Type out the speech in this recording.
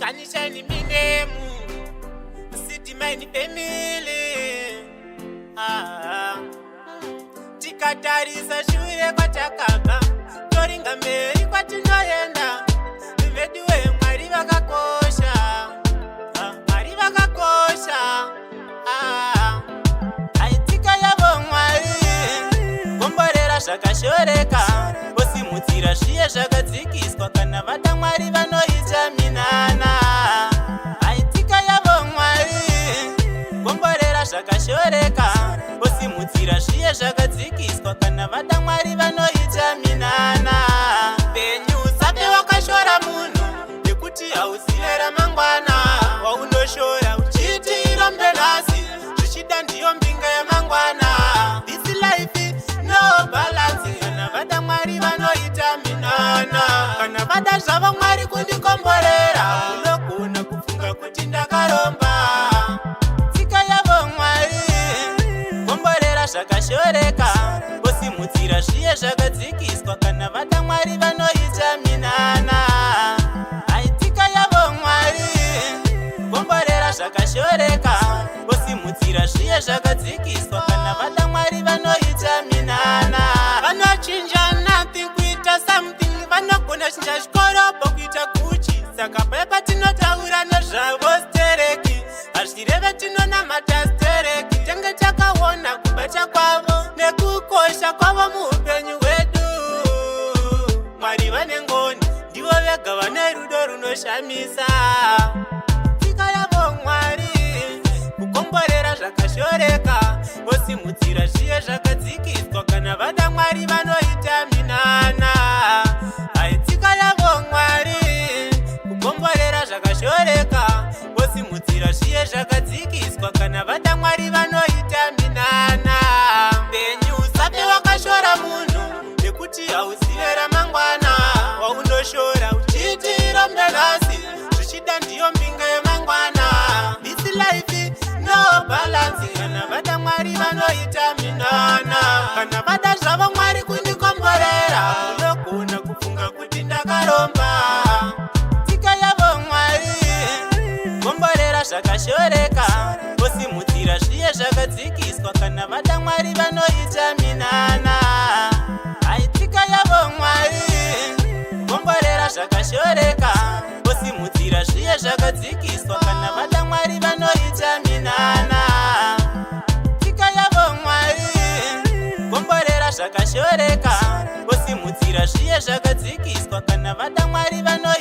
Kanishani minemu City Mine family. Ah, tikatarisa shure kwatakabva, toringa mberi kwatinoenda. Veduwe, Mwari vakakosha. Ah, Mwari vakakosha. Ah, aitika yavo Mwari komborera zvakashoreka, vosimudzira zviye zvakadzikiswa. Kana vada, Mwari vanoita minana. Aitika yavo Mwari komborera zvakashoreka, vosimudzira zviye zvakadzikiswa. Kana vada, Mwari vanoita minana. Penyu usafe wakashora munhu, nekuti hauzive ramangwana. Waunoshora uchiti irombe nhasi, zvichida ndiyo mbinga yamangwana. This life no balance. Kana vada, Mwari vanoita minana. Kana vada zvavo Mwari kundikomborera, unogona kufunga kuti ndakaromba. Tsika yavo Mwari komborera zvakashoreka, vosimudzira zviye zvakadzikiswa. Kana vada, Mwari vanoita minana. Aitika yavo Mwari komborera zvakashoreka, vosimudzira zviye zvakadzikiswa. Kana vada, Mwari vanoita minana. Vanochinja nothing kuita something. Vanogona chinja chikorobho kuita Gucci. Saka paya patinotaura nezvavo stereki, hazvireve tinonamata stereki. Tenge takaona kubata kwavo nekukosha kwavo muupenyu hwedu. Mwari vane ngoni, ndivo vega vane rudo runoshamisa. Tsika yavo Mwari kukomborera zvakashoreka, vosimudzira zviye zvakadzikiswa. Kana vada, Mwari vanoita minana. Aitsika yavo Mwari kukomborera zvakashoreka, vosimudzira zviye zvakadzikiswa. Kana vada, Mwari vanoita minana. Penyu usafe wakashora munhu, nekuti hauzive ramangwana. Waunoshora uchiti irombe nhasi, zvichida ndiyo mbinga yemangwana. This life no balance. Kana vada, Mwari vanoita minana. Kana vada zvavo Mwari kundikomborera, unogona kufunga kuti ndakaromba. Tsika yavo Mwari komborera zvakashoreka, vosimudzira zviye zvakadzikiswa. Kana vada, Mwari vanoita minana. Aitika yavo Mwari komborera zvakashoreka, vosimudzira zviye zvakadzikiswa. Kana vada, Mwari vanoita minana. Tsika yavo Mwari komborera zvakashoreka, vosimudzira zviye zvakadzikiswa. Kana vada, Mwari vanoita